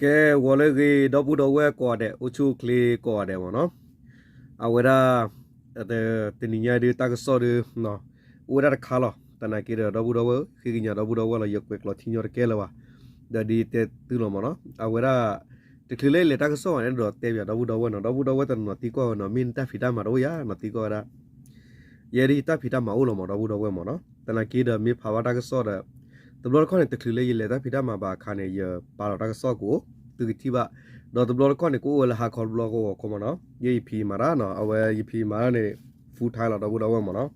ကဲ ဂီၤလၢအဂ့ၤ ဒီပုၢ်ဒီဝဲၢ်ကိးဂၤဒဲး အိၣ်ဆူၣ်အိၣ်ချ့ကိးဂၤဒဲးမ့ၢ်နီၤ. အဝဲဒၣ် တနံၤညါဒုးတၢ်ကစီၣ်ဒုး အိၣ်ဝဲဒၣ်တခါလီၤ. သနာ်က့ဒီး ဒီပုၢ်ဒီဝဲၢ် ဃ့ကညးဒီပုၢ်ဒီဝဲၢ်လီၤ. ယကွဲးကျိာ်ထံညီတကဲလၢၤဘၣ်. ဒီးဒ်ယတဲသုလီၤမ့ၢ်နီၤ, အဝဲဒၣ် တချုးလၢယလဲၤတၢ်ကစီၣ်ဘၣ်န့ၣ် ဒီးတဲပၠးဒီပုၢ်ဒီဝဲၢ်နီၤ, ဒီပုၢ်ဒီဝဲၢ်တနီၤနီၤသံကွၢ်ဝဲနီၤ, မ့ၢ်နတၢ်ဖံးတၢ်မၤတအိၣ်ဧါနီၤ သံကွၢ်ဝဲဒၣ်. ယဲဒၣ်ယတၢ်ဖံးတၢ်မၤအိၣ်လီၤမ့ၢ် ဒီပုၢ်ဒီဝဲၢ်မ့ၢ်နီၤ. သနာ်က့ဒီးမ့ၢ်ဖးဘၣ်တၢ်ကစီၣ်ဒီး တဘျီတခီၣ်န့ၣ် တချုးလၢယလဲၤတၢ်ဖံးတၢ်မၤဘၣ်အခါန့ၣ် ယပာ်လီၤတၢ်ကစီၣ်ကိး သုကထံၣ်ဘၣ်. ဒီးတဘျီတခီၣ်န့ၣ် ကအိၣ်ဝဲလၢဟါခီတဘျီဂီၢ်ဂီၢ်ခီမ့ၢ်နီၤ. ယဲယဖံးမၤတၢ်နီၤ, အဝဲယဖံးမၤတၢ်န့ၣ် full time လီၤ ဒီပုၢ်ဒီဝဲၢ်မ့ၢ်နီၤ.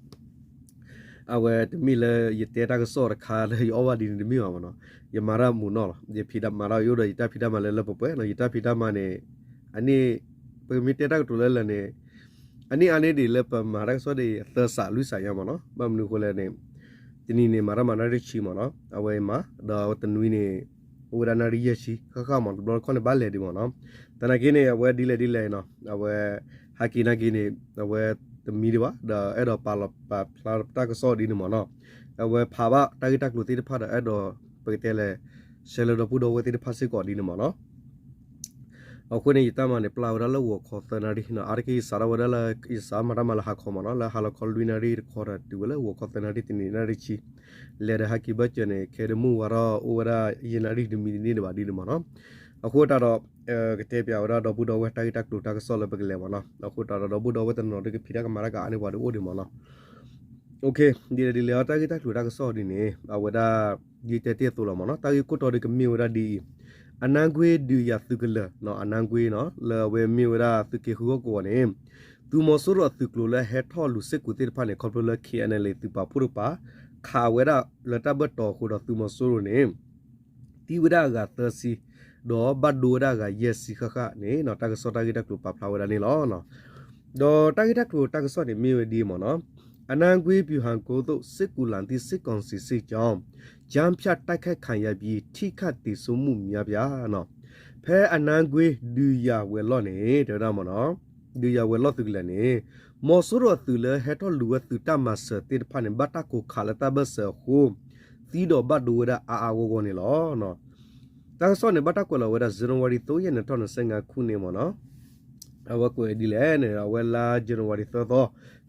အဝဲတမ့ၢ်လၢယတဲတၢ်ကစီၣ်တခါလၢယအီၣ်ဘၣ်ဒ်န့ၣ်တမ့ၢ်ဘၣ်မ့ၢ်နီၤ. ယမၤတၢ်မူးနီၢ်လီၤ. ယဖံးမၤတၢ်ယအိၣ်ဒီးယတၢ်ဖံးတၢ်မၤလၢလၢပှဲၤပှဲၤနီၤ. ယတၢ်ဖံးတၢ်မၤန့ၣ် အန့ၣ် ပမ့ၢ်တဲတၢ်ကတိၤလၢလၢ်န့ၣ် အန့ၣ်အါန့ၢ်ဒံးလၢပမၤတၢ်ကစီၣ်ဒ်အံၤ သၢစးလွံၢ်စးညါမ့ၢ်နီၤ. ဘၣ်မနုၤအဃိလဲၣ်န့ၣ် တနံၤန့ၣ် မၤတၢ်မၤနၣ်ရံၣ်ဆံမ့ၢ်နီၤ, အဝဲမၤ ဒီးတနွံန့ၣ် အိၣ်ဝဲဒၣ်နၣ်ရံၣ်ယဲၢ်ဆံ ဃၣ်ဃၣ်မ့ၢ် တဘျီတခီၣ်န့ၣ် ဘၣ်လဲၤဒံးမ့ၢ်နီၤ. သနာ်က့န့ၣ် အဝဲဒ်လဲၣ်ဒ်လဲၣ်နီၤ, အဝဲ ဟးက့ၤနာ်က့ၤန့ၣ် အဝဲတမံဒံးဘၣ် ဒီးအဲၣ်ဒိးပာ်လီၤပာ်ဖျါတၢ်ကစီၣ်ဒ်န့ၣ်မ့ၢ်နီၤ. အဝဲဖးဘၣ်တၢ်ဂ့ၢ်တၢ်ကျိၤသ့ၣ်တဖၣ်ဒီး အဲၣ်ဒိးပကတဲလဲၣ် ရှဲလၢဒီပုၢ်ဒီဝဲၢ်သ့ၣ်တဖၣ်စ့ၢ်ကီးဒ်န့ၣ်မ့ၢ်နီၤ. အဃိန့ၣ် ယတၢ်မၤန့ၣ် ပျၢ်ဝဲဒၣ်လၢဂီၤခီသၢနၣ်ရံၣ်နီၤ, အါတက့ၢ်ယစးထီၣ်ဝဲဒၣ်လၢ ယစးမၤတၢ်မၤလၢဟါခီမ့ၢ်နီၤ, လၢဟါလီၤခီလွံၢ်နၣ်ရံၣ်တခီဒီး တုၤဝဲလၢဂီၤခီသၢနၣ်ရံၣ်တနံၤနၣ်ရံၣ်ဆံ, လဲၤဒီးဟဲက့ၤဘၢၣ်စၢၤန့ၣ် ခဲဒမုၢ်ဝါထီၣ်အိၣ်ဝဲဒၣ်ယဲၢ်နၣ်ရံၣ်တမံတန့ၢ်ဒံးဘၣ်ဒ်န့ၣ်မ့ၢ်နီၤ. အဃိသတးဒီး ကတဲပၠးဝဲဒၣ်ဒီပုၢ်ဒီဝဲၢ်တၢ်ဂ့ၢ်တၢ်ကျိၤတၢ်ကစီၣ်လၢပကလဲၤမ့ၢ်နီၤ. အဃိသတးဒီး ဒီပုၢ်ဒီဝဲၢ်တနီၤနီၤဒီးကဖံးတၢ်ကမၤတၢ်ကအါန့ၢ်ပှၤဒီးအိၣ်ဒံးမ့ၢ်နီၤ. ဒ်လဲၣ်ဒ်လဲၣ်အတၢ်ဂ့ၢ်တၢ်ကျိၤတၢ်ကစီၣ်ဒ်န့ၣ် အဝဲဒၣ် ဒ်တဲတ့ၢ်အသိးလီၤမ့ၢ်နီၤ, တၢ်ဂ့ၢ်ခိၣ်တီဒ်ကမ့ၢ်ဝဲဒၣ်ဒ်အံၤ, အနါကွ့ဒုးယၤသုးကလၢၤ, အနါကွ့နီၤ လၢအဝဲမ့ၢ်ဝဲဒၣ်သုးက့ဃုဟီၣ်ကဝီၤန့ၣ် သုးမီၤစိရိၤအသုးကျိၤလၢဟဲထီၣ်လူၤစ့ၢ်ကီးသ့ၣ်တဖၣ်န့ၣ် ခီဖျိလၢ KNLA သုးပာ်ဖှိၣ်တကပၤ ခးဝဲဒၣ်လၢတၢ်ဘၢၣ်တီၤအဃိဒီးသုးမီၤစိရိၤန့ၣ် သံဝဲဒၣ်အဂၤသၢဆံ, ဒီးဘၣ်ဒိဝဲဒၣ်အဂၤယဲၢ်ဆံဃၣ်ဃၣ်န့ၣ် တၢ်ကစီၣ်တၢ်ဂ့ၢ်တၢ်ကျိၤပာ်ဖျါဝဲဒၣ်န့ၣ်လီၤ. ဒီးတၢ်ဂ့ၢ်တၢ်ကျိၤတၢ်ကစီၣ်န့ၣ်မ့ၢ်ဝဲဒ်အံၤမ့ၢ်နီၤ, အနါကွ့ဗျူဟာကုန်းသို့ စစ်ကောင်စီစစ်ကြောင်း ကြားဖြတ်တိုက်ခိုက်ခံရပြီး ထိခိုက်သေဆုံးမှုများပြားနီၤ. ဖဲအနါကွ့ဒုးယၤဝဲၤလီၢ်န့ၣ် တဲဝဲဒၣ်မ့ၢ်နီၤ, ဒုးယၤဝဲၤလီၢ်သုးကလၢၤန့ၣ် မီၤစိရိၤအသုးလၢဟဲထီၣ်လူၤဝဲသုးတၢ်မၤစၢၤသ့ၣ်တဖၣ်န့ၣ် ဘၣ်တၢ်ကိးခးလၢတၢ်ဘၢၣ်စၢၤအဃိ သံဒီးဘၣ်ဒိဝဲဒၣ်အါအါဂီၢ်ဂီၢ်န့ၣ်လီၤ. တၢ်ကစီၣ်န့ၣ် ဘၣ်တၢ်ကွဲးလီၤဝဲဒၣ် ဇန်နဝါရီ သုံးရက် နှစ်ထောင့်နှစ်ဆယ့်ငါးခုနှစ်မ့ၢ်နီၤ, အဝဲကွဲးဒ်လဲၣ်န့ၣ် အဝဲလါ ဇန်နဝါရီ သၢ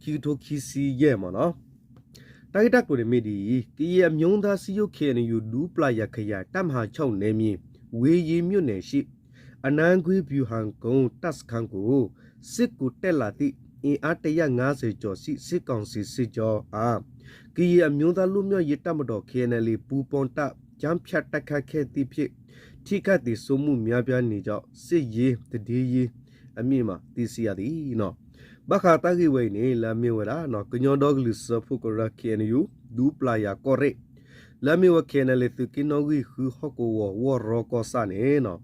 သီ ခံကထိခံဆံယဲၢ်မ့ၢ်နီၤ, တၢ်ဂ့ၢ်တၢ်ကျိၤန့ၣ်မ့ၢ်ဒ်အံၤ, ကရင်အမျိုးသားအစည်းအရုံး KNU ဒူပျားယားခရိုင် တပ်မဟာခြောက်နယ်မြေ ဝေယင်းမြို့နယ်ရှိ အနါကွ့ဗျူဟာကုန်းတပ်စခန်းကို စစ်ကူတက်လာသည့် အင်အားတစ်ရာငါးဆယ်ကျော်ရှိ စစ်ကောင်စီစစ်ကြောင်းအား ကရင်အမျိုးသားလွတ်မြောက်ရေးတပ်မတော် KNLA ပူးပေါင်းတပ် ကြားဖြတ်တိုက်ခိုက်ခဲ့သည့်ဖြစ် ထိခိုက်သေဆုံးမှုများပြားနေကြောင်း စစ်ရေးသတင်းရင်းအမြစ်မှ သိရှိရသည်နီၤ. ဘၣ်ဃးတၢ်ဂ့ၢ်ဝဲအံၤန့ၣ် လၢအမ့ၢ်ဝဲဒၣ် ကညီဒီကလုာ်စၢဖှိၣ်ကရၢ KNU ဒူပျားယားကီၢ်ရ့ၣ် လၢအမ့ၢ်ဝဲ KNLA သုးက့နီၣ်ဂံၢ်ဃုဟီၣ်ကဝီၤ ဝီၢ်ရီကီၢ်ဆၣ်န့ၣ်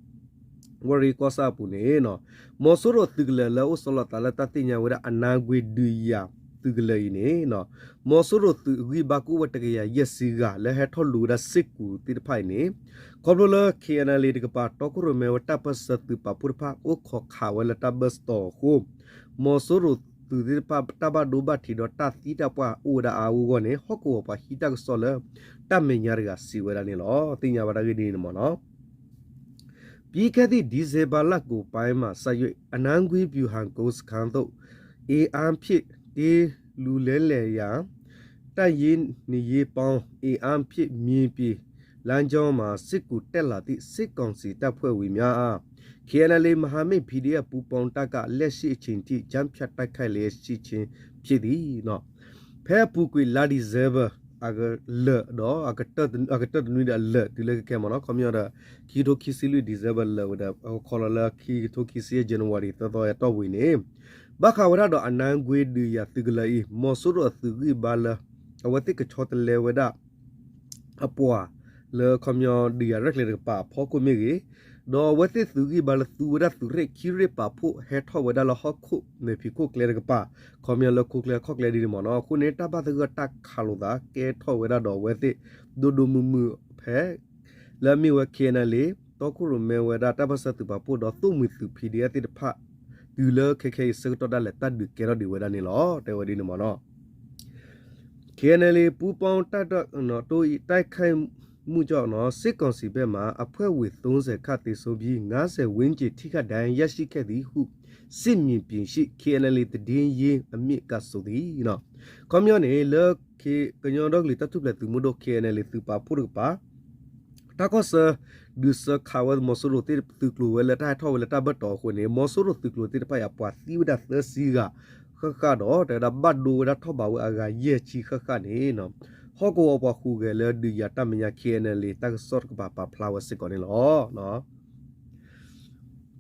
ဝီၢ်ရီကီၢ်ဆၣ်အပူၤန့ၣ် မီၤစိရိၤသုးကလၢၤလၢအအိၣ်ဆီလီၤသးလၢတၢ်သ့ၣ်ညါဝဲဒၣ် အနါကွ့ဒုးယၤသုးကလၢၤအံၤန့ၣ် မီၤစိရိၤသုးအဂံၢ်ဘါကအိၣ်ဝဲတကယၤယဲၢ်ဆံဂၤ လၢဟဲထီၣ်လူၤဝဲဒၣ်စ့ၢ်ကီးသ့ၣ်တဖၣ်အံၤန့ၣ် ခီဖျိလၢ KNLA တကပၤ တီခိၣ်ရိၣ်မဲဝဲတၢ်ပၢၢ်ဆၢသုးပာ်ဖှိၣ်တဖၣ် အိၣ်ခိးခးဝဲလၢတၢ်ဘၢၣ်စၢၤအဃိ မီၤစိရိၤသုးသ့ၣ်တဖၣ် တၢ်ဘၣ်ဒိဘၣ်ထံးဒီးတၢ်သံတၢ်ပှၢ်အိၣ်ဝဲဒၣ်အါအါဂီၢ်ဂီၢ်န့ၣ် ဟီၣ်ကဝီၤပှၤဟံးတၢ်ကစီၣ်လၢ တၢ်မဲာ်ညါတဂၤစံးဝဲဒၣ်န့ၣ်လီၤ. သ့ၣ်ညါဘၣ်တၢ်ဂ့ၢ်ဒ်န့ၣ်မ့ၢ်နီၤ. ပြီးခဲ့သည့် ဒီဇင်ဘာလကုန်ပိုင်းမှစ၍ အနါကွ့ဗျူဟာကုန်းစခန်းသို့ အင်အားဖြည့်တင်းလူလဲလဲရန် တပ်ရင်းနှစ်ရင်းပေါင်း အင်အားဖြည့်မြေပြင်လမ်းကြောင်းမှာ စစ်ကူတက်လာသည့် စစ်ကောင်စီတပ်ဖွဲ့ဝင်များအား KNLA မဟာမိတ် PDF ပူးပေါင်းတပ်က လက်ရှိအချိန်ထိ ကြားဖြတ်တိုက်ခိုက်လျက်ရှိခြင်းဖြစ်သည်နီၤ. ဖဲအပူၤကွံာ်လါ December အလၢာ်ဒီး အကတၢၢ်တနွံဒီးအလၢာ်တုၤလၢခဲခဲမ့ၢ်နီၤ, ခီပညီဒီး ခံကထိခံဆံလွံၢ် December လၢာ်ဝဲဒီး ခီလီၤလၢခံကထိခံဆံယဲၢ် January သၢသီအတီၢ်ပူၤအံၤန့ၣ် ဘၣ်ဃးဝဲဒၣ်ဒီးအနါကွ့ဒုးယၤသုးကလၢၤအံၤ မီၤစိရိၤအသုးဂံၢ်ဘါလၢ အဝဲသ့ၣ်ကဆီတလဲဝဲဒၣ် အပှၤလၢခီပညီဒုးယၤရဲၣ်ကျဲၤတကပၤအဖီခိၣ်မ့ၢ်ဂ့ၤ, ဒီးအဝဲသ့ၣ်သုးဂံၢ်ဘါလၢသူဝဲဒၣ်သုးရ့ၣ်ခံရ့ၣ်ပာ်ဖှိၣ်ဟဲထီၣ်ဝဲဒၣ်လၢဟီၣ်ခိၣ်မဲာ်ဖံးခိၣ်ကျဲတကပၤ, ခီပညီလၢခိကျဲခီၣ်ကျဲဒ်န့ၣ်မ့ၢ်နီၤ, အဃိန့ၣ် တၢ်ဘၣ်သဂၢၢ်တၢ်ခးလိာ်သးကဲထီၣ်ဝဲဒၣ်ဒီးအဝဲသ့ၣ် ဒိၣ်ဒိၣ်မုၢ်မုၢ်ဖဲ လၢအမ့ၢ်ဝဲ KNLA တီခိၣ်ရိၣ်မဲဝဲဒၣ်တၢ်ပၢၢ်ဆၢသုးပာ်ဖှိၣ်ဒီးသိၣ်မှံၤသုး PDF သ့ၣ်တဖၣ် တုၤလၢခဲခဲအံၤဆၢကတီၢ်ဒၣ်လဲာ် တၢ်ဒုးကဲထီၣ်ဒံးဝဲဒၣ်န့ၣ်လီၤ. တဲဝဲဒ်န့ၣ်မ့ၢ်နီၤ. KNLA ပူးပေါင်းတပ်တော့ တိုးတိုက်ခိုက် စစ်ကောင်စီဘက်မှ အဖွဲ့ဝင် သုံးဆယ်ခန့်သေဆုံးပြီး ငါးဆယ်ဝန်းကျင် ထိခိုက်ဒဏ်ရာရရှိခဲ့သည်ဟု စစ်မြေပြင်ရှိ KNLA သတင်းရင်းမြစ်က ဆိုသည်. ခီပညီန့ၣ် လၢ ကညီဒီကလုာ်တၢ်ထူၣ်ဖျဲးသုးမုၢ်ဒိၣ် KNLA သုးပာ်ဖှိၣ်တကပၤ တၢ်ကီၢ်စၢ ဒုးဆၢခးဝဲမီၤစိရိၤသ့ၣ် သုးကျိၤဝဲလၢတၢ်ဟဲထီၣ်ဝဲလၢတၢ်ဘၢၣ်တီၤအဃိန့ၣ် မီၤစိရိၤသုးကျိၤသ့ၣ်တဖၣ်အံၤ အပှၤသံဝဲဒၣ်သၢဆံဂၤဃၣ်ဃၣ်ဒီး တဲဝဲဒၣ်ဘၣ်ဒိဝဲဒၣ်ထီၣ်ဘးဝဲအဂၤယဲၢ်ဆံဃၣ်ဃၣ်န့ၣ် ဟီၣ်ကဝီၤပှၤဟူးဂဲၤလၢ ဒုးယၤတၢ်မဲာ်ညါ KNLA တၢ်ကစီၣ်တကပၤပာ်ဖျါဝဲစ့ၢ်ကီးန့ၣ်လီၤ.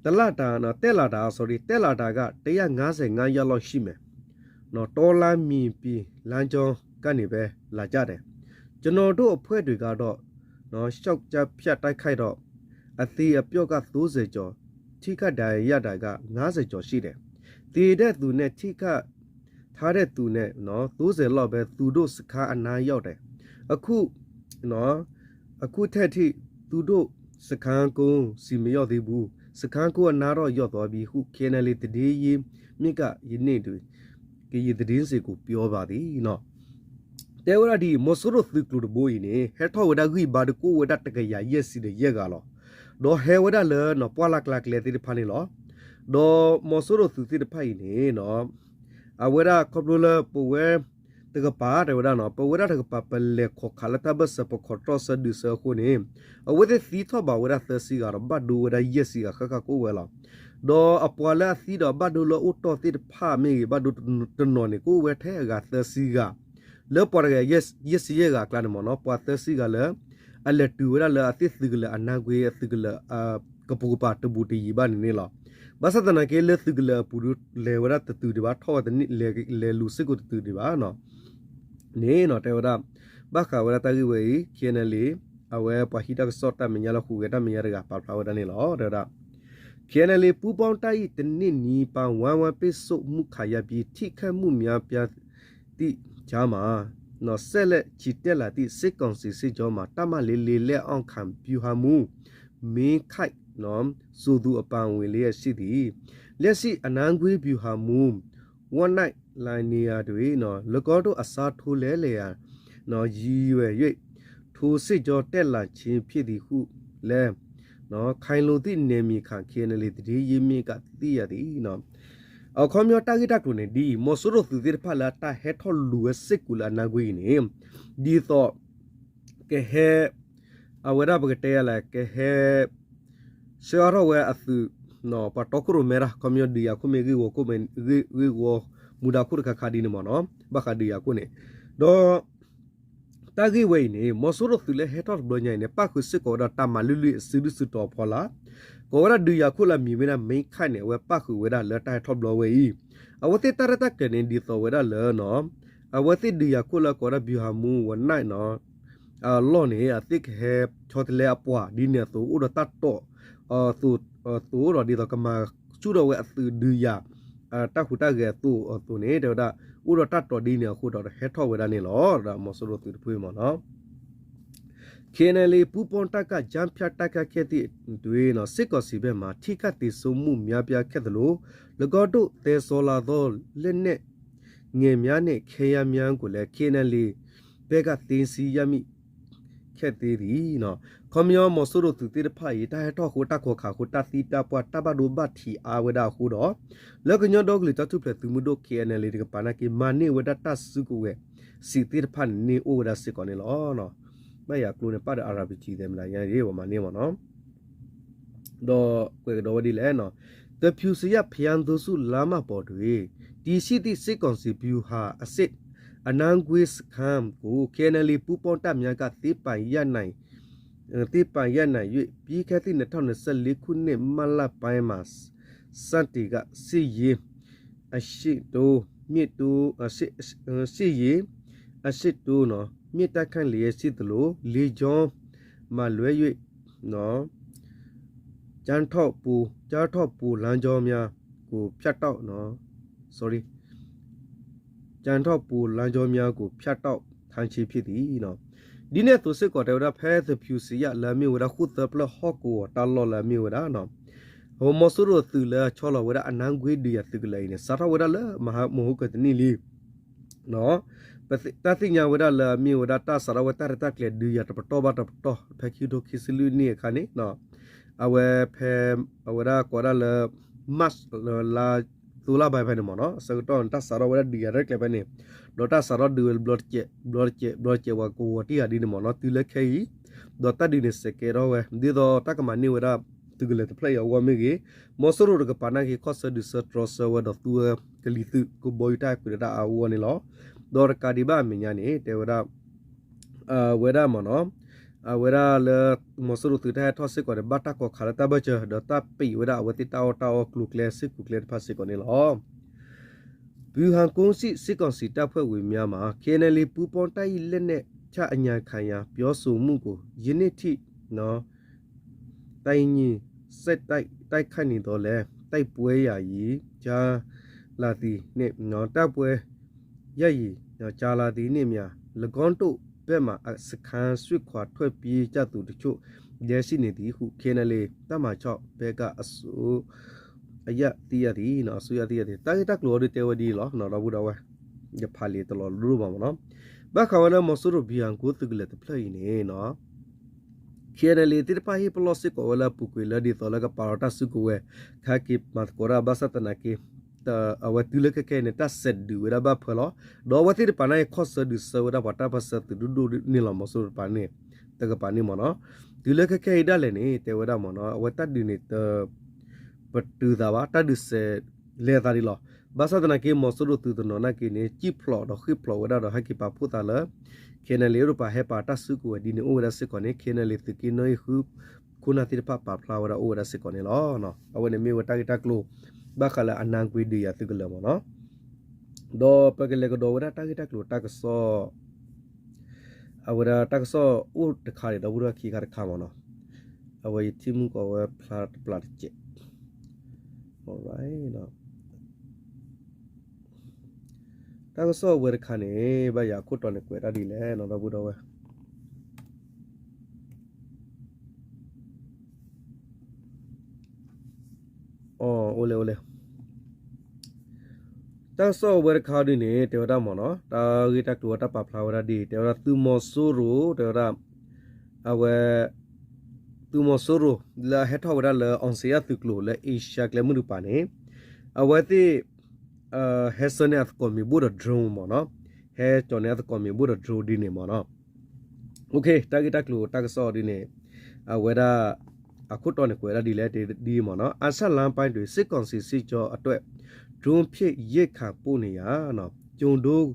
တက်လာတာ, တက်လာတာ, sorry, တက်လာတာက တစ်ရာငါးဆယ်ငါးယောက်လောက်ရှိမယ်. တောလမ်း မြေပြင်လမ်းကြောင်းကနေပဲ လာကြတယ်. ကျွန်တော်တို့အဖွဲ့တွေကတော့ လျှောက်ကြားဖြတ်တိုက်ခိုက်တော့ အသေအပျောက်က သုံးဆယ်ကျော်, ထိခိုက်ဒဏ်ရာရတာက ငါးဆယ်ကျော်ရှိတယ်. သေတဲ့သူနဲ့ ထိခိုက်ထားတဲ့သူနဲ့ သုံးဆယ်လောက်ပဲ သူတို့စခန်းအနားရောက်တယ်. အခု အခုထက်ထိ သူတို့စခန်းကုန်းဆီမရောက်သေးဘူး. စခန်းကုန်းအနားတော့ရောက်သွားပြီဟု KNLA သတင်းရင်းမြစ်က ယနေ့တွင် ကရင်သတင်းစင်ကို ပြောပါသည်. တဲဝဲဒၣ်ဒ်အံၤ မီၤစိရိၤသုးကျိၤတဘိအံၤန့ၣ် ဟဲထီၣ်ဝဲဒၣ်ဂံၢ်ဘါဒီး ကအိၣ်ဝဲဒၣ်တကယၤယဲၢ်ဆံဒီးယဲၢ်ဂၤလီၤ. ဒီးဟဲဝဲဒၣ်လၢ ပှၢ်လၢ်ကျါကျဲသ့ၣ်တဖၣ်န့ၣ်လီၤ. ဒီးမီၤစိရိၤသုးသ့ၣ်တဖၣ်အံၤန့ၣ် အဝဲဒၣ်ခီဖျိလၢပဝဲတကပၤ တဲဝဲဒၣ်နီၤ, ပဝဲဒၣ်တကပၤ ပလဲၤခိးခးလၢတၢ်ဘၢၣ်စၢၤ ပခိးတီၢ်စၢၤဒုးစၢၤအဃိန့ၣ် အဝဲသ့ၣ်သံထီၣ်ဘးဝဲဒၣ်သၢဆံဂၤဒီး ဘၣ်ဒိဝဲဒၣ်ယဲၢ်ဆံဂၤဃၣ်ဃၣ်ကအိၣ်ဝဲလီၤ. ဒီးအပှၤလၢအသံဒီးဘၣ်ဒိလၢအိၣ်တီၢ်သ့ၣ်တဖၣ်မ့ၢ်ဂ့ၤ ဘၣ်ဒိတနီၤန့ၣ် ကအိၣ်ဝဲထဲအဂၤသၢဆံဂၤ လၢပှၤတဂၤယဲၢ်ဆံယဲၢ်ဂၤအကျါန့ၣ်မ့ၢ်နီၤ, ပှၤသၢဆံဂၤလၢ အလဲၤတုၤဝဲဒၣ်လၢအသ့ၣ်သုးကလၢၤအနါကွ့ အသုးကလၢၤ ကပိာ်ကပၤတဘူးတယံၤဘၣ်န့ၣ်န့ၣ်လီၤ. ဘၣ်ဆၣ်သနာ်က့လၢသုးကလၢၤအပူၤဒီး လဲၤဝဲဒၣ်တတုၤဒံးဘၣ်, ထီၣ်ဝဲတန့ၢ် လဲၤလူၤစ့ၢ်ကီးတတုၤဒံးဘၣ်နီၤ. န့ၣ်နီၤ တဲဝဲဒၣ် ဘၣ်ဃးဝဲဒၣ်တၢ်ဂ့ၢ်ဝဲအံၤ KNLA အဝဲပှၤဟံးတၢ်ကစီၣ်တၢ်မဲာ်ညါလၢဟူးဂဲၤတၢ်မဲာ်ညါတဂၤ ပာ်ဖျါဝဲဒၣ်န့ၣ်လီၤ. တဲဝဲဒၣ် KNLA ပူးပေါင်းတပ်၏ တနင်္သာရီ ပူးပေါင်းတပ် တနင်္သာရီပူးပေါင်းတပ် ဝိုင်းဝန်းပိတ်ဆို့မှုခံရပြီး ထိခိုက်မှုများပြားသည့် ကြားမှာ ဆက်လက်ချီတက်လာသည့် စစ်ကောင်စီစစ်ကြောင်းမှာ တပ်မ လေးလေး လက်အောက်ခံ ဗျူဟာမှူး မင်းခိုင် ဆိုသူအပါအဝင် လေးယောက်ရှိသည်. လက်ရှိ အနါကွ့ ဗျူဟာမှူး ဝင်းနိုင် လၢနေရာတွင် ၎င်းတို့အစားထိုးလဲလည်ရန် ရည်ရွယ်၍ ထိုစစ်ကြောင်းတက်လာခြင်းဖြစ်သည်ဟုလည်း ခိုင်လုံသည့်နယ်မြေခံ KNLA သတင်းရင်းမြစ်က သိရသည်. အခီပညီတၢ်ဂ့ၢ်တၢ်ကျိၤန့ၣ်ဒ်အံၤ, မီၤစိရိၤသုးသ့ၣ်တဖၣ်လၢအတၢ်ဟဲထီၣ်လူၤဝဲစ့ၢ်ကီးလၢအနါကွ့အံၤန့ၣ် ဒ်သိး ကဟဲ အဝဲဒၣ်ပကတဲယၤလဲၣ် ကဟဲ ဆှၢအါထီၣ်ဝဲအသုး ပှၤတီခိၣ်ရိၣ်မဲတၢ် ခီပညီဒုးယၤခိၣ်မ့ၢ်ဂ့ၢ်ဝီခိၣ်မ့ၢ်ဂ့ၢ် ဂ့ၢ်ဝီမူဒါခိၣ်တခါခါဒ်န့ၣ်မ့ၢ်နီၤ, ဘၣ်ဃးဒုးယၤခိၣ်န့ၣ်, ဒီး တၢ်ဂ့ၢ်ဝဲအံၤန့ၣ် မီၤစိရိၤသုးလၢဟဲထီၣ်တဘျီညါအံၤန့ၣ် ပၣ်ဃုာ်စ့ၢ်ကီးဝဲဒၣ်တၢ်မၤလုၢ်လုၢ်အစုဒုၣ်စုတီၤအဖီလာ်, ကိးဝဲဒၣ်ဒုးယၤခိၣ်လၢအမံၤမ့ၢ်ဒၣ် မ့ၢ်ခၣ်န့ၣ် အဝဲပၣ်ဃုာ်ဝဲဒၣ်လၢတၢ်ဟဲထီၣ်ဘျီဝဲအံၤ, အဝဲသ့ၣ်တၢ်ရဲၣ်တၢ်ကျဲၤန့ၣ် ဒ်သိးဝဲဒၣ်လၢ အဝဲသ့ၣ်ဒုးယၤခိၣ်လၢကိးဝဲဒၣ် ဗျူဟာမှူး ဝင်းနိုင် အလီၢ်န့ၣ် အသ့ၣ်ကဟဲဆီတလဲအပှၤဒ်န့ၣ်အသိး အိၣ်ဒီးတၢ်တိာ် အသိးဒီးဒ်သိးကမၤဆူၣ်ထီၣ်ဝဲအသုးဒုးယၤ တၢ်ဟူးတၢ်ဂဲၤအသိးအသိးန့ၣ် တဲဝဲဒၣ် အိၣ်ဒီးတၢ်တိာ်ဒ်န့ၣ်အဃိဒီး ဟဲထီၣ်ဝဲဒၣ်န့ၣ်လီၤ. ဒီးမီၤစိရိၤသုးတဖုမ့ၢ်နီၤ KNLA ပူးပေါင်းတပ်က ကြားဖြတ်တိုက်ခိုက်ခဲ့သည့်တွင် စစ်ကောင်စီဘက်မှ ထိခိုက်သေဆုံးမှုများပြားခဲ့သလို ၎င်းတို့သယ်ဆောင်လာသော လက်နက်ငယ်များနှင့် ခဲယမ်းများကိုလည်း KNLA ဘက်က သိမ်းဆည်းရမိခဲ့သေးသည်. ခီပညီမီၤစိရိၤသုးသ့ၣ်တဖၣ်အံၤ တၢ်ဟဲထီၣ်အဃိ တၢ်ခိးခးအဃိ တၢ်သံတၢ်ပှၢ် တၢ်ဘၣ်ဒိဘၣ်ထံးအါဝဲဒၣ်အဃိဒီး လၢကညီဒီကလုာ်တၢ်ထူၣ်ဖျဲးသုးမုၢ်ဒိၣ် KNLA တကပၤနာ်က့ မၤန့ၢ်ဝဲဒၣ်တၢ်စုကဝဲၤစံးသ့ၣ်တဖၣ်န့ၣ် န့ၢ်အိၣ်ဝဲဒၣ်စ့ၢ်ကီးန့ၣ်လီၤ. ဘၣ်ယၤကျိန့ၣ် ပၣ်ဒီး RPG သဲးမတၤညါ ပမၤန့ၢ်မ့ၢ်နီၤ ဒီးကွဲးကဒီးဝဲဒ်လဲၣ်, သဖြူဇရပ်-ဘုရားသုံးဆူလမ်းမပေါ်တွင် တည်ရှိသည့် စစ်ကောင်စီဗျူဟာအဆင့် အနါကွ့စခန်းကို KNLA ပူးပေါင်းတပ်များက သိမ်းပိုက်ရနိုင် သိမ်းပိုက်ရနိုင်၍ ပြီးခဲ့သည့် နှစ်ထောင်နှစ်ဆယ့်လေးခုနှစ် မတ်လပိုင်းမှာ စတင်က စစ်ရေးအရှိန်တိုး မြှင့်တိုး အရှိန် စစ်ရေးအရှိန်တိုး မြှင့်တိုက်ခိုက်လျက်ရှိသလို လေကြောင်းမှ လွဲ၍ ကျားထောင့်ပူလမ်းကြောင်းများကို ဖြတ်တောက် sorry ကျားထောင့်ပူလမ်းကြောင်းများကို ဖြတ်တောက်ထားခြင်းဖြစ်သည်. ဒ်န့ၣ်အသိးစ့ၢ်ကီး တဲဝဲဒၣ် ဖဲသဖြူဇရပ် လၢအမ့ၢ်ဝဲဒၣ် ဃိၣ်သၢပျၢၢ်ဟီၣ်ကဝီၤတၢ်လီၢ်လၢအမ့ၢ်ဝဲဒၣ် မီၤစိရိၤသုးလၢအဆီလီၤဝဲဒၣ် အနါကွ့ဒုးယၤသုးကလၢၤအံၤန့ၣ် စးထီၣ်ဝဲဒၣ်လၢ မဟါမဟူကတနံၣ်လံ ပှၤ တၢ်သ့ၣ်ညါဝဲဒၣ်လၢအမ့ၢ်ဝဲဒၣ်တၢ်စးထီၣ်ဝဲတၢ်ရဲၣ်တၢ်ကျဲၤဒုးယၤတပတီၢ်ဘၣ်တပတီၢ် ဖဲခံကထိခံဆံလွံၢ်နံၣ်အခါန့ၣ် အဝဲဖဲ အဝဲဒၣ်ကိးဒၣ်လၢ March လါ သိလါဘၣ်ဖဲန့ၣ်မ့ၢ်နီၤ အဆၢကတီၢ်န့ၣ် တၢ်စးထီၣ်ဝဲဒၣ်ဒုးယၤရဲၣ်တၢ်ကျဲၤဖဲန့ၣ် ဒီးတၢ်စးထီၣ်ဒုးဝဲဘျီတစဲး ဘျီတစဲး ဘျီတစဲး ပှၤကဝီၤတံၢ်ယၤဒ်န့ၣ်မ့ၢ်နီၤ တုၤလၢခဲအံၤ ဒီးတၢ်ဒုးန့ၣ်စဲးကဲထီၣ်ဝဲ ဒ်သိးတၢ်ကမၤန့ၢ်ဝဲဒၣ် သုးကလၢၤတဖျၢၣ်အံၤအဂီၢ်မ့ၢ်ဂ့ၤ မီၤစိရိၤတကပၤနာ်က့ၤခီၣ်ဆၢဒုးဆၢတြီဆၢဝဲဒီးသူဝဲကလံၤသုးကဘီယူၤတၢ်အဲၣ်ကွံာ်ဒီးတၢ်အါအါဂီၢ်ဂီၢ်န့ၣ်လီၤ. ဒီးတကးဒံးဘၣ်အမဲာ်ညါန့ၣ် တဲဝဲဒၣ် အဝဲဒၣ်မ့ၢ်နီၤ အဝဲဒၣ်လၢ မီၤစိရိၤသုးတၢ်ဟဲထီၣ်စ့ၢ်ကီးန့ၣ် ဘၣ်တၢ်ကိးခးလၢတၢ်ဘၢၣ်စၢၤ ဒီးတၢ်ပံးဝဲဒၣ်အဝဲသ့ၣ်တၢ်အီၣ်တၢ်အီကျိၤကျဲစ့ၢ်ကီးန့ၣ်လီၤ. ဗျူဟာကုန်းစစ် စစ်ကောင်စီတပ်ဖွဲ့ဝင်များမှာ KNLA ပူးပေါင်းတပ်ရင်းလက်နက်ချအညံ့ခံရာ ပြောဆိုမှုကို ယနေ့ထိ တပ်ရင်းကြီး ဆက်တိုက်တိုက်ခိုက်နေသော်လည်း တိုက်ပွဲယာယီကြာလာသည်နှင့် တိုက်ပွဲယာယီကြာလာသည်နှင့်မျှ ၎င်းတို့ဘက်မှ စခန်းစွန့်ခွာထွက်ပြေးကြသူတချို့လည်းရှိနေသည်ဟု KNLA တပ်မဟာခြောက်ဘက်က အစိုး အရသိးအသံ အစိုးရသိးအသံ တၢ်ဂ့ၢ်တၢ်ကျိၤအီၤဒုးတဲဝဲဒ်အံၤလီၤ ဒီပုၢ်ဒီဝဲၢ် ယဖးလံာ်တလီၤလိၣ်ဘၣ်မ့ၢ်နီၤ ဘၣ်ဃးဝဲလၢမီၤစိရိၤ ဗျူဟာကုန်း သုးကလၢၤတဖျၢၣ်အံၤန့ၣ် KNLA သ့ၣ်တဖၣ်ဟ့ၣ်ပလီၢ်စ့ၢ်ကီးဝဲလၢအပူၤကွံာ်လၢဒ်သိးလၢကပာ်လီၤတၢ်စုကဝဲၤ ခဲက့ၤမၤသကိးတၢ်ဘၣ်ဆၣ်သနာ်က့ အဝဲတုၤလၢခဲခဲအံၤန့ၣ် တၢ်စဲးဒုးဝဲဒၣ်ဘၣ်ဖၢလီၤ ဒီးအဝဲသ့ၣ်တကပၤန့ၣ် ခီၣ်ဆၢဒုးဆၢဝဲဒၣ်ပှၤတၢ်ပၢၢ်ဆၢသုးဒိၣ်ဒိၣ်န့ၣ်လီၤ မီၤစိရိၤတကပၤန့ၣ် တကပၤန့ၣ်မ့ၢ်နီၤ တုၤလၢခဲခဲအံၤဒၣ်လဲာ်န့ၣ် တဲဝဲဒၣ်မ့ၢ်နီၤ အဝဲတၢ်ဒုးန့ၣ် ပတုာ်သးဘၣ် တၢ်ဒုးစဲးလဲၤသးဒ်လီၤ. ဘၣ်ဆၣ်သနာ်က့ မီၤစိရိၤသုးတနီၤနာ်က့န့ၣ် စံၣ်ဖျိးဒီးဃ့ၢ်ဖျိးဝဲဒၣ်ဒီးဟဲက့ၤပာ်ဖှိၣ်သးလၢ KNLA အိၣ်တပၤ ဟဲပာ်တၢ်စုကဝဲၤဒ်န့ၣ်အိၣ်ဝဲဒၣ်စ့ၢ်ကီးန့ၣ် KNLA သုးက့နီၣ်ဂံၢ်ဃု ခိၣ်နၢ်သ့ၣ်တဖၣ်ပာ်ဖျါဝဲဒၣ်အိၣ်ဝဲဒၣ်စ့ၢ်ကီးန့ၣ်လီၤ. အဝဲန့ၣ်မ့ၢ်ဝဲတၢ်ဂ့ၢ်တၢ်ကျိၤ ဘၣ်ဃးလၢအနါကွ့ဒုးယၤသုးကလၢၤမ့ၢ်နီၤ ဒီးပကလဲၤကဒီးဝဲဒၣ်တၢ်ဂ့ၢ်တၢ်ကျိၤတၢ်ကစီၣ် အဝဲဒၣ်တၢ်ကစီၣ်အိၣ်တခါန့ၣ် ဒီပုၢ်ဒီဝဲၢ်ခံခါတခါမ့ၢ်နီၤ အဝဲယထံၣ်မုၢ်ကီးဝဲဖျါတပျၢ်တစဲး တၢ်ကစီၣ်ဝဲတခါန့ၣ် ဘၣ်ယၤအခိၣ်တီန့ၣ်ကွဲးတၢ်ဒ်လဲၣ်နီၤ ဒီပုၢ်ဒီဝဲၢ် အိၣ်လဲၣ်အိၣ်လဲၣ် တၢ်ကစီၣ်ဝဲတခါဒ်န့ၣ် တဲဝဲဒၣ်မ့ၢ်နီၤ တၢ်ဂ့ၢ်တၢ်ကျိၤဝဲတၢ်ပာ်ဖျါဝဲဒၣ်ဒ် တဲဝဲဒၣ်သုးမီၤစိရိၤ တဲဝဲဒၣ် အဝဲ သုးမီၤစိရိၤ လၢအဟဲထီၣ်ဝဲဒၣ်လၢ အောင်ဇေယျ သုးကျိၤလၢ Asia ကျဲမုၢ်တကပၤန့ၣ် အဝဲသ့ၣ် ဟဲဆှၢန့ၢ်အသကိးမ့ၤဘိၣ်ဒီး drone မ့ၢ်နီၤ ဟဲကၠီၤန့ၢ်အသကိးမ့ၤဘိၣ်ဒီး drone ဒ်န့ၣ်မ့ၢ်နီၤ တၢ်ဂ့ၢ်တၢ်ကျိၤတၢ်ကစီၣ်ဒ်န့ၣ် အဝဲဒၣ် အခိၣ်တီန့ၣ်ကွဲးဒၣ်ဒ်လဲၣ်ဒ်မ့ၢ်နီၤ အာရှလမ်းပိုင်းတွင် စစ်ကောင်စီစစ်ကြောင်းအတွက် drone ဖြင့်ရိက္ခာပို့နေရာ ကျိုဒိုး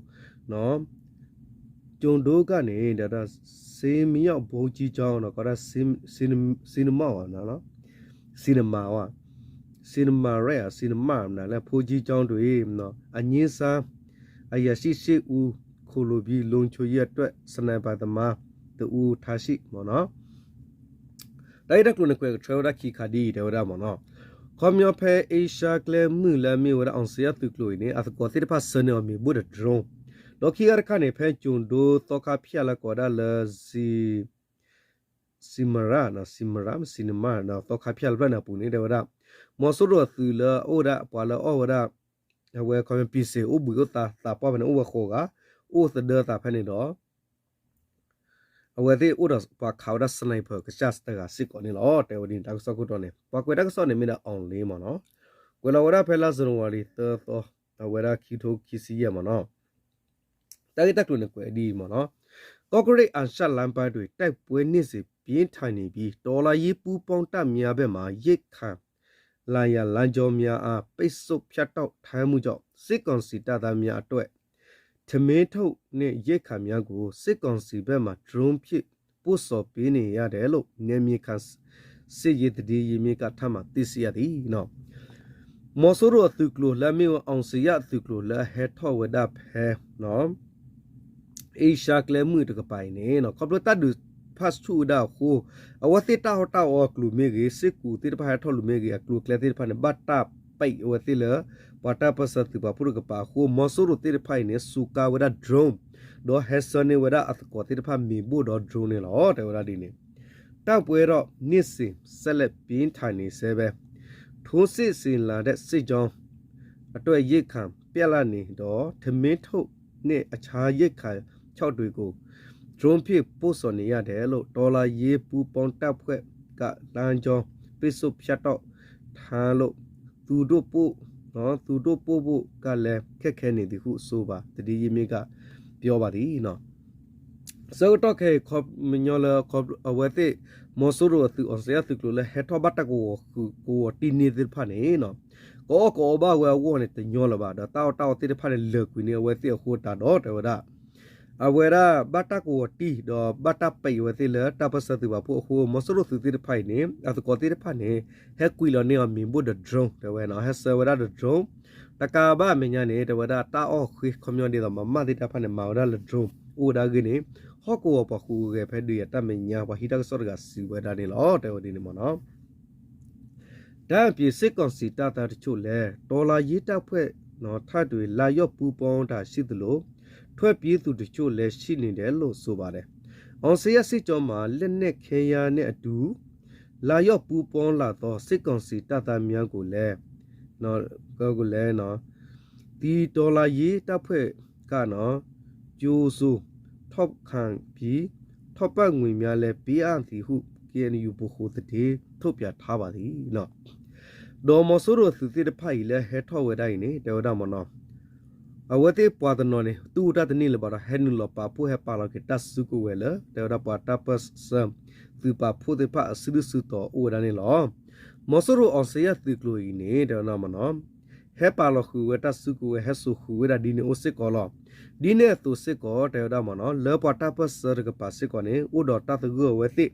ကျိုဒိုးကန့ၣ် ဒီး ဆေးမရော့ ဘုန်းကြီးကျောင်း ဒီး ကီးဒၣ် စံနမဝါ စံနမဝါ စံနမရဲၣ် စံနမရဲၣ် ဘုန်းကြီးကျောင်းတွင် အငြိမ်းစား အရာရှိရှစ်ဦး ခိုလှုံပြီး လုံခြုံရေးအတွက် စနိက်ပါသမားတစ်ဦး ထားရှိ မ့ၢ်နီၤ တၢ်ဂ့ၢ်တၢ်ကျိၤန့ၣ် ကွဲးကထွဲဝဲဒၣ်ခံခါဒ်အံၤ တဲဝဲဒၣ်မ့ၢ်နီၤ ခီပညီဖဲ Asia ကျဲမုၢ်လၢအမ့ၢ်ဝဲဒၣ် အောင်ဇေယျ သုးကျိၤအံၤန့ၣ် အသကိးသ့ၣ်တဖၣ်ဆှၢန့ၢ်အီၤမ့ၤဘိၣ်ဒီး drone ဒီးခံခါတခါန့ၣ် ဖဲကၠိၤဒိသီခါဖၠၣ်လၢကိးဝဲဒၣ်လၢ စံမရၣ် စံမရၣ် စံနမၣ် သီခါဖၠၣ်လၢဖျၢၣ်န့ၣ်အပူၤန့ၣ် တဲဝဲဒၣ် မီၤစိရိၤအသုးလၢအအိၣ်ဝဲဒၣ် ပှၤလၢအီၣ်ဝဲဒၣ် အဝဲခီပညီ ပံၤစ့ၤ အိၣ်ဘှံးအိၣ်သါသးပှၢ်ဖဲန့ၣ် အိၣ်ဝဲဃိးဂၤ အိၣ်သဒၢသးဖဲန့ၣ်ဒီး အဝဲသ့ၣ်အိၣ်ဒီးပှၤခးဝဲဒၣ် sniper ကစၢ်တဂၤစ့ၢ်ကီးန့ၣ်လီၤ. တဲဝဲဒ်န့ၣ် တၢ်ကစီၣ်ခိၣ်တီန့ၣ် ပှၤကွဲးတၢ်ကစီၣ်န့ၣ်မ့ၢ်ဒၣ် အောင်လင်း မ့ၢ်နီၤ ကွဲးလီၤဝဲဒၣ်ဖဲလါ ဇန်နဝါရီ သၢသီ အဝဲဒၣ်ခံကထိခံဆံယဲၢ် မ့ၢ်နီၤ တၢ်ဂ့ၢ်တၢ်ကျိၤန့ၣ်ကွဲးဒ်အံၤ မ့ၢ်နီၤ ကော့ကရိတ် အာရှလမ်းပိုင်းတွင် တိုက်ပွဲနေ့စဉ်ပြင်းထန်နေပြီး တော်လှန်ရေးပူးပေါင်းတပ်များဘက်မှ ရိက္ခာ လမ်းကြောင်းများအား ပိတ်ဆို့ဖြတ်တောက်ထားမှုကြောင့် စစ်ကောင်စီတပ်သားများအတွက် ထမင်းထုတ်နဲ့ရိက္ခာများကို စစ်ကောင်စီဘက်မှ drone ဖြင့် ပို့ဆောင်ပေးနေရတယ်လို့ နယ်မြေခံစစ်ရေးသတင်းရင်းမြစ်က ထပ်မံသိရှိရသည် မီၤစိရိၤအသုးကျိၤလၢအမ့ၢ်ဝဲ အောင်ဇေယျ အသုးကျိၤလၢအဟဲထီၣ်ဝဲဒၣ်ဖဲ အ့ရှါကျဲမုၢ်တကပၤအံၤန့ၣ် ခီဖျိတၢ်ဒုးဖးဆူၣ်ဝဲဒၣ်အဃိ အဝဲသ့ၣ်တၢ်အီၣ်တၢ်အီအကျိၤမ့ၢ်ဂ့ၤ စ့ၢ်ကီးသ့ၣ်တဖၣ်ဟဲထီၣ်လိၤမ့ၢ်ဂ့ၤ အကျိၤအကျဲသ့ၣ်တဖၣ်န့ၣ် ဘၣ်တၢ်ပံးအဝဲသ့ၣ်လၢ ပှၤတၢ်ပၢၢ်ဆၢသုးပာ်ဖှိၣ်တကပၤအဃိ မီၤစိရိၤသ့ၣ်တဖၣ်အံၤန့ၣ် စူးကါဝဲဒၣ် drone ဒီးဟဲဆှၢန့ၢ်ဝဲဒၣ်အသကိးသ့ၣ်တဖၣ်မ့ၤဘိၣ်ဒီး drone န့ၣ်လီၤ. တဲဝဲဒၣ်ဒ်န့ၣ် တိုက်ပွဲတော့နေ့စဉ်ဆက်လက်ပြင်းထန်နေဆဲပဲ ထိုးစစ်ဆင်လာတဲ့စစ်ကြောင်းအတွက်ရိက္ခာပြတ်လပ်နေတော့ ထမင်းထုတ် နဲ့ အခြားရိက္ခာခြောက်တွေကို ဒရုန်းဖြင့် ပို့ဆောင်နေရတယ်လို့ တော်လှန်ရေးပူးပေါင်းတပ်ဖွဲ့က လမ်းကြောင်းပိတ်ဆို့ဖြတ်တောက်ထားလို့ သူတို့ပို့နော် သူတို့ပို့ဖို့ကလည်းခက်ခဲနေသည်ဟုဆိုပါ သတင်းရင်းမြစ်ကပြောပါသည်နော် ဆၢကတီၢ်ခဲအံၤ ခီပညီလၢ အဝဲသ့ၣ် မီၤစိရိၤအသုး အောင်ဇေယျသုးကျိၤလၢဟဲထီၣ်ဘၣ်တၢ်ကဝီၤဃုာ်ကဝီၤတံၢ်န့ၢ်သ့ၣ်တဖၣ်န့ၣ် ကအီၣ်ကအီဘၣ်ဝဲအဂီၢ်န့ၣ် တညီလၢၤဘၣ် ဒီးတၢ်အီၣ်တၢ်အီသ့ၣ်တဖၣ်န့ၣ် လၢာ်ကွံာ်န့ၢ်အဝဲသ့ၣ်အဃိတးဒီး တဲဝဲဒၣ် အဝဲဒၣ်ဘၣ်တၢ်ကဝီၤတံၢ် ဒီးဘၣ်တၢ်ပဲာ်အဝဲသ့ၣ်လၢတၢ်ပၢၢ်ဆၢသုးပာ်ဖှိၣ်အဃိ မီၤစိရိၤသုးသ့ၣ်တဖၣ်အံၤန့ၣ် အသကိးသ့ၣ်တဖၣ်န့ၣ် ဟဲကွံာ်လီၤန့ၢ်အီၤမ့ၤဘိၣ်ဒီး drone တဲဝဲနီၤ ဟဲဆှၢဝဲဒၣ်ဒီး drone တကးဘၣ်အမဲာ်ညါန့ၣ် တဲဝဲဒၣ်တၢ်အီၣ်ဃ့ခီပညီဒ်သိး မၤမၢ်သ့ၣ်တဖၣ်န့ၣ် မၤဝဲဒၣ်လၢ drone အိၣ်ဝဲဒၣ်အဂ့ၢ်န့ၣ် ဟီၣ်ကဝီၤပှၤဃုာ်ဂဲၤဖဲဒုးယၤတၢ်မဲာ်ညါ ပှၤဟံးတၢ်ကစီၣ်တဂၤစံးဝဲဒၣ်န့ၣ်လီၤ တဲဝဲဒ်န့ၣ်မ့ၢ်နီၤ ဒါအပြင် စစ်ကောင်စီတပ်သားတချို့လည်း တော်လှန်ရေးတပ်ဖွဲ့ နော် ထံတွေ လာရောက်ပူးပေါင်းတာရှိသလို ထွက်ပြေးသူတချို့လည်း ရှိနေတယ်လို့ ဆိုပါတယ်။ အောင်ဇေယျစစ်ကြောင်းမှာ လက်နက်ခဲယမ်းနဲ့အတူ လာရောက်ပူးပေါင်းလာသော စစ်ကောင်စီတပ်သားများကိုလည်း နော် ကိုလည်းနော် ဒီတော်လှန်ရေးတပ်ဖွဲ့ကနော် ကြိုဆိုထောက်ခံပြီး ထောက်ပံ့ငွေများလည်း ပေးအပ်သည်ဟု KNU ဗဟိုသတင်း ထုတ်ပြန်ထားပါသည် ဒီးမီၤစိရိၤသုးသ့ၣ်တဖၣ်အံၤလၢဟဲထီၣ်ဝဲဒၣ်အံၤန့ၣ် တဲဝဲဒၣ်မ့ၢ်နီၤ အဝဲသ့ၣ်ပှၤတနီၤန့ၣ် တူၢ်တၢ်တန့ၢ်လၢၤဘၣ်ဒီး ဟဲနုာ်လီၤပာ်ဖှိၣ်ဟဲပာ်လီၤက့ၤတၢ်စုကဝဲၤလၢ တဲဝဲဒၣ်ပှၤတၢ်ပၢၢ်ဆၢသုးပာ်ဖှိၣ်သ့ၣ်တဖၣ်အစုဒုၣ်စုတီၤအိၣ်ဝဲဒၣ်န့ၣ်လီၤ. မီၤစိရိၤအောင်ဇေယျသုးကျိၤအံၤန့ၣ် တဲဝဲဒၣ်မ့ၢ်နီၤ ဟဲပာ်လီၤဃုာ်ဝဲတၢ်စုကဝဲၤ ဟဲစိာ်ဃုာ်ဝဲဒၣ်ဒ်န့ၣ်အိၣ်စ့ၢ်ကီးလီၤ. ဒ်န့ၣ်အသိးစ့ၢ်ကီး တဲဝဲဒၣ်မ့ၢ်နီၤ လၢပှၤတၢ်ပၢၢ်ဆၢတကပၤစ့ၢ်ကီးန့ၣ် အိၣ်ဒီးတၢ်သဂၢၢ်အဝဲသ့ၣ်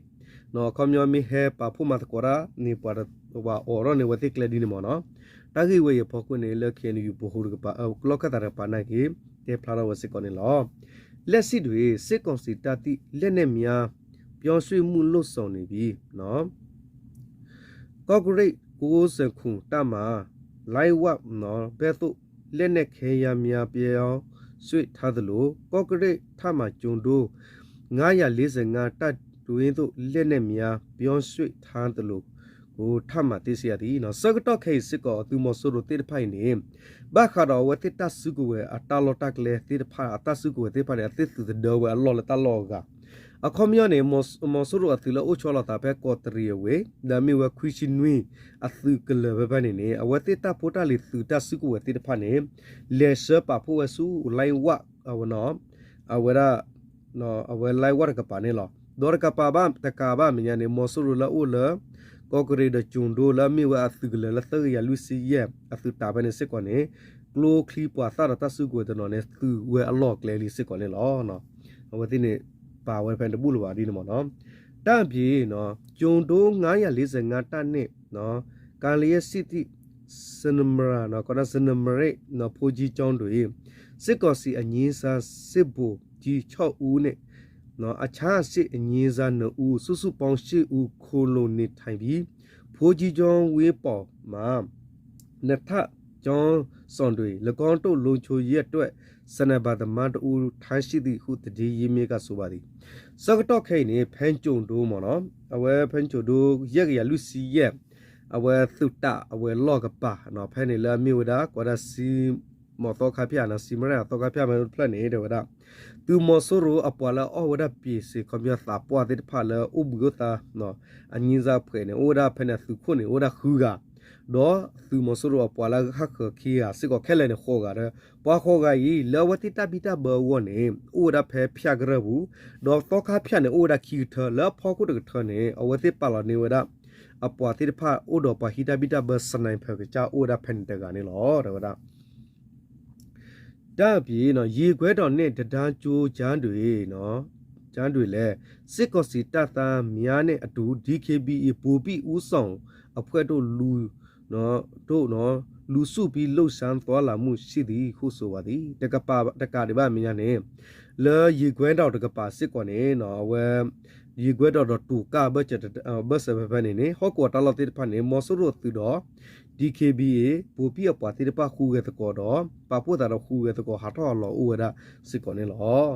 အခီပညီမ့ၢ်ဟဲပာ်ဖှိၣ်မၤသကိးတၢ်န့ၣ် ပှၤအိးထီၣ်န့ၢ်ဝဲသ့ၣ်ကျဲဒ်န့ၣ်မ့ၢ်နီၤ တၢ်ဂ့ၢ်ဝဲအံၤအဖီခိၣ်န့ၣ် လၢ KNU ပဟိတကပၤ လီၢ်ခၢၣ်သးတကပၤနာ်က့ၤ တဲဖျါထီၣ်ဝဲစ့ၢ်ကီးန့ၣ်လီၤ. လက်ရှိတွင် စစ်ကောင်စီတပ်သည် လက်နက်များ ပြောင်းရွှေ့မှုလုပ်ဆောင်နေပြီး ကော့ကရိတ် ကိုးဆယ့်ခုနစ် တပ်မ လိုင်းဝ ဘက်သို့ လက်နက်ခဲယမ်းများ ပြောင်းရွှေ့ထားသလို ကော့ကရိတ် တပ်မ ကျိုဒိုး ငါးရာလေးဆယ့်ငါး တပ်ရင်းသို့ လက်နက်များ ပြောင်းရွှေ့ထားသလိုကို ထပ်မံသိရှိရသည် ဆၢကတီၢ်ခဲအံၤစ့ၢ်ကီး သုးမီၤစိရိၤသ့ၣ်တဖၣ်အံၤန့ၣ် ဘၣ်ဃးဒီးအဝဲသ့ၣ်တၢ်စုကဝဲၤအတၢ်လီၢ်တၢ်ကျဲသ့ၣ်တဖၣ် အတၢ်စုကဝဲၤသ့ၣ်တဖၣ်န့ၣ် အသ့ၣ်သုးသဒၢဝဲအလီၢ်လၢတၢ်လီၢ်အဂၤ အခီပညီန့ၣ် မီၤစိရိၤအသုးလၢအိၣ်ဆီလီၤသးဖဲကီးတရံးအဝ့ၢ် ဒီးမ့ၢ်ဝဲခွံဆံနွံအသုးကလၢၤဖဲဖဲန့ၣ်န့ၣ် အဝဲသ့ၣ်တၢ်ဖိတၢ်လံၤသုးတၢ်စုကဝဲၤသ့ၣ်တဖၣ်န့ၣ် လဲၤဆှၢပာ်ဖှိၣ်ဝဲဆူ လိုင်းဝ အဝဲ အဝဲဒၣ် အဝဲ လိုင်းဝ တကပၤန့ၣ်လီၤ. ဒီးတကပၤဘၣ် တကးဘၣ်အမဲာ်ညါန့ၣ် မီၤစိရိၤလၢအအိၣ်လၢ ကီးကရ့းဒီးကၠိၤဒိလၢအမ့ၢ်ဝဲအသုးကလၢၤလၢသၢကယၤလွံၢ်ဆံယဲၢ် အသုးတးဖဲန့ၣ်စ့ၢ်ကီးန့ၣ် ကျိချံပှၤသၣ်ဒီးတၢ်စုကဝဲၤတနီၤန့ၣ် သုးဝဲအလီၢ်ကျဲလံစ့ၢ်ကီးန့ၣ်လီၤ. အဝဲသ့ၣ်န့ၣ် ပာ်ဝဲဖဲတဘူၣ်လၢၤဘၣ်ဒ်န့ၣ်မ့ၢ်နီၤ. တၢ်အံၤ ကျိၤဒိ ငါးရာလေးဆယ့်ငါး တပ်နဲ့ ကလျားစစ်တီ စနမရ ကီးဒၣ် စနမရ ဘုန်းကြီးကျောင်းတွင် စစ်ကောင်စီအငြိမ်းစားစစ်ဗိုလ်ကြီးခြောက်ဦးနှင့် အခြားစစ်အငြိမ်းစားနှစ်ဦး စုစုပေါင်းရှစ်ဦး ခိုလှုံနေထိုင်ပြီး ဘုန်းကြီးကျောင်းဝင်းပေါ်မှာ နှစ်ထပ်ကျောင်းဆောင်တွင် ၎င်းတို့လုံခြုံရေးအတွက် စနက်ပါသမားတစ်ဦး ထားရှိသည်ဟု သတင်းရင်းမြစ်က ဆိုပါသည် ဆၢကတီၢ်ခဲအံၤန့ၣ် ဖဲကၠိၤဒိမ့ၢ်နီၤ အဝဲဖဲကၠိၤဒိ ယဲၢ်ကယၤလွံၢ်ဆံယဲၢ် အဝဲသုးတးအဝဲလီၢ်ကပၤ ဖဲန့ၣ်လၢအမ့ၢ်ဝဲဒၣ် ကီးဒၣ်စံမီၤသီခါဖၠၣ်နီၤ စံမရဲၣ်အသီခါဖၠၣ်မ့ၢ်တဖျၢၣ်န့ၣ် တဲဝဲဒၣ် သုးမီၤစိရိၤအပှၤလၢအအီၣ်ဝဲဒၣ်ပ့ၤစ့ၢ် ခီပညီသးပှၢ်သ့ၣ်တဖၣ်လၢအိၣ်ဘှံးအိၣ်သါ အငြိမ်းစားအဖွဲ့န့ၣ် အိၣ်ဝဲဒၣ်ဖဲန့ၣ်အသုးခိၣ်န့ၣ် အိၣ်ဝဲဒၣ်ဃုဂၤ ဒီးသုးမီၤစိရိၤအပှၤလၢဟးဃၢၤခံဂၤစ့ၢ်ကီးခဲလၢာ်န့ၣ်ဃိးဂၤဒီး ပှၤဃိးဂၤအံၤ လၢအဝဲသ့ၣ်တၢ်ဘံၣ်တၢ်ဘၢအဂီၢ်န့ၣ် အိၣ်ဝဲဒၣ်ဖဲဖၠၣ်ကရၢၢ်ပူၤ ဒီးသီခါဖၠၣ်န့ၣ် အိၣ်ဝဲဒၣ်ခံကထၢ လၢအဖီခိၣ်တကထၢန့ၣ် အဝဲသ့ၣ်ပာ်လီၤန့ၢ်ဝဲဒၣ် အပှၤသ့ၣ်တဖၣ်အိၣ်ဒီးပှၤဟံးတၢ်ဘံၣ်တၢ်ဘၢ sniper ကစၢ်အိၣ်ဝဲဒၣ်ဖဲန့ၣ်တဂၤန့ၣ်လီၤ တဲဝဲဒၣ် ဒါ့အပြင် ရေခွဲတောင်နဲ့ တံတားကျိုကြားတွင် ကြားတွင်လည်း စစ်ကောင်စီတပ်သားများနဲ့အတူ ဒီး ဘိုဘိ ဦးဆောင်အဖွဲ့တို့ လူ တို့ လူစုပြီး လှုပ်ရှားသွားလာမှုရှိသည်ဟု ဆိုပါသည် တကးဒံးဘၣ်မဲာ်ညါန့ၣ် လၢရေခွဲတောင်တကပၤစ့ၢ်ကီးန့ၣ် အဝဲ ရေခွဲတောင်ဒီးတူၤကၢ်ဘၢၣ်စၢၤဖဲဖဲန့ၣ်န့ၣ် ဟီၣ်ကဝီၤတၢ်လီၢ်သ့ၣ်တဖၣ်န့ၣ် မီၤစိရိၤသုးဒီး DKBA ဘိုဘိအပှၤသ့ၣ်တဖၣ်ဃုဂဲၤသကိးဒီး ပာ်ဖှိၣ်သးဒီးဃုဂဲၤသကိး ဟးထီၣ်ဟးလီၤအိၣ်ဝဲဒၣ်စ့ၢ်ကီးန့ၣ်လီၤ.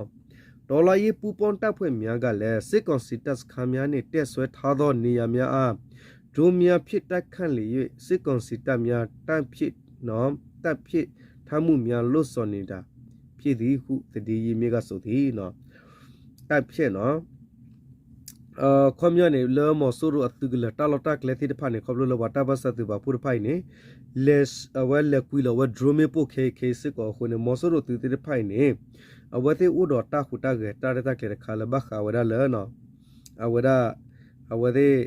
တော်လှန်ရေးပူးပေါင်းတပ်ဖွဲ့များကလည်း စစ်ကောင်စီတပ်စခန်းများနှင့် တပ်စွဲထားသောနေရာများအား ဒရုန်းများဖြင့် တိုက်ခိုက်လေ၍ စစ်ကောင်စီတပ်များ တပ်ဖြစ် တပ်ဖြစ်ထားမှုများ လုပ်ဆောင်နေတာ ဖြစ်သည်ဟု သတင်းရင်းမြစ်က ဆိုသည်နီၤ. တၢ်ဖျဲၣ်နီၤ ခီပညီန့ၣ် လၢမီၤစိရိၤအသုးကလၢၤတၢ်လီၢ်တၢ်ကျဲသ့ၣ်တဖၣ်န့ၣ် ခီဖျိလၢပှၤတၢ်ဘၣ်စၢ်သုးပာ်ဖှိၣ်တဖၣ်အံၤန့ၣ် အဝဲလဲၤကွံာ်လီၤဝဲ drone မ့ၣ်ပိၢ်ခဲအံၤခဲအံၤစ့ၢ်ကီးအဃိန့ၣ် မီၤစိရိၤသုးသ့ၣ်တဖၣ်အံၤန့ၣ် အဝဲသ့ၣ်အိၣ်ဒီးတၢ်ဟူးတၢ်ဂဲၤတၢ်ရဲၣ်တၢ်ကျဲၤတခါလၢဘၣ်ဃးဝဲဒၣ်လၢ အဝဲဒၣ် အဝဲသ့ၣ်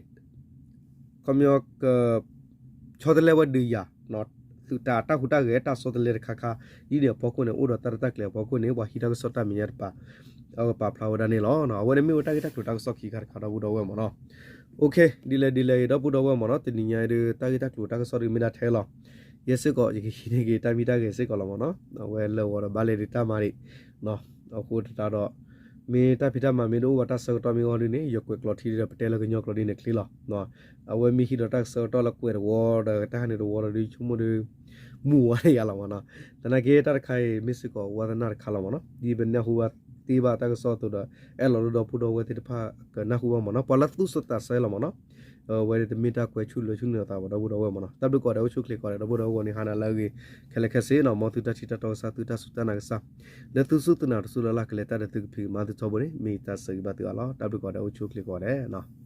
ခီပညီ က ဆီတလဲဝဲဒုးယၤ သုးတၢ်တၢ်ဟူးတၢ်ဂဲၤတၢ်ဆီတလဲတခါခါ ဒ်န့ၣ်အဖီခိၣ်န့ၣ် အိၣ်ဒီးတၢ်ရဲၣ်တၢ်ကျဲၤအဖီခိၣ်န့ၣ် ပှၤဟံးတၢ်ကစီၣ်တၢ်မဲာ်ညါတပၤ အဝဲပာ်ဖျါဝဲဒၣ်န့ၣ်လီၤ. အဝဲန့ၣ်မ့ၢ်ဝဲတၢ်ဂ့ၢ်တၢ်ကျိၤတၢ်ကစီၣ်ခံခါတခါ ဒီပုၢ်ဒီဝဲၢ်မ့ၢ်နီၤ. ဒ်လဲၣ်ဒ်လဲၣ်ဂ့ၤ ဒီပုၢ်ဒီဝဲၢ်မ့ၢ်နီၤ တနံၤညါအံၤဒီး တၢ်ဂ့ၢ်တၢ်ကျိၤတၢ်ကစီၣ်ဒုးမ့ၢ်ဒၣ်ထဲလီၤ. ယဲစ့ၢ်ကီး ယကဟံးန့ၢ်က့ၤတၢ်မံတၢ်ဂဲၤစ့ၢ်ကီးလီၤမ့ၢ်နီၤ. အဝဲလၢာ်ဂီၤဒီးဘၣ်လဲၤဒုးတၢ်မၤဒံး အဃိသတးဒီး မ့ၢ်တၢ်ဖံးတၢ်မၤမ့ၢ်တအိၣ်ဘၣ်တၢ်ဆၢကတီၢ်မ့ၢ်ဂီၢ်ဒုန့ၣ် ယကွဲးကျိးထံဒီးပတဲလၢကညီကျိာ်ဒ်န့ၣ်ချ့လီၤ. အဝဲမ့ၢ်ဟံးဒီးတၢ်ကဆၢကတီၢ်လၢကွဲးတဝီဒီးတၢ်ဟးန့ၣ်တဝီဒီးဒုဆိကမိၣ်ဒု မုာ်ဝဲဒၣ်ယၤလီၤမ့ၢ်နီၤ. သနာ်က့တၢ်တခါအံၤ မ့ၢ်စ့ၢ်ကီးဝါသနာတခါလီၤမ့ၢ်နီၤ. ဒ်ပနၢ်ဟူဘၣ်သ့ဘၣ်တၢ်ကစီၣ်အသိးဒီး အဲၣ်လီၤဒီးဒီပုၢ်ဒီဝဲၢ်သ့ၣ်တဖၣ်ကနၢ်ဟူဘၣ်မ့ၢ်နီၤ. ပှၤလၢသူၣ်စူၤသးစဲလီၤမ့ၢ်နီၤ. အဝဲတမ့ၢ်တၢ်ကွဲးဆူၣ်လၢဆူၣ်န့ၢ်သးဘၣ်ဒီပုၢ်ဒီဝဲၢ်မ့ၢ်နီၤ. တၢ်ဘျုးကိးဂၤဒဲး အိၣ်ဆူၣ်ချ့ကိးဂၤဒဲး ဒီပုၢ်ဒီဝဲၢ်ဂီၢ်န့ၣ် ဟါနၤလၢအဂ့ၤ ခဲလၢာ်ခဲဆ့နီၤ. မ်သုတၢ်ထံၣ်တၢ်တီကစၢ် သုတၢ်စူၢ်တၢ်နာ်ကစၢ် လၢသုစူၢ်သုနာ်တစူၢ်လၢ်လၢ်ကလဲၤတၢ်ဒီးသုကဖံးကမၤသုထီဘိန့ၣ် မ့ၢ်တၢ်ဆၢဂ့ၤဘၣ်သုအါလီၤ. တၢ်ဘျုးကိးဂၤဒဲး အိၣ်ဆူၣ်ချ့ကိးဂၤဒဲး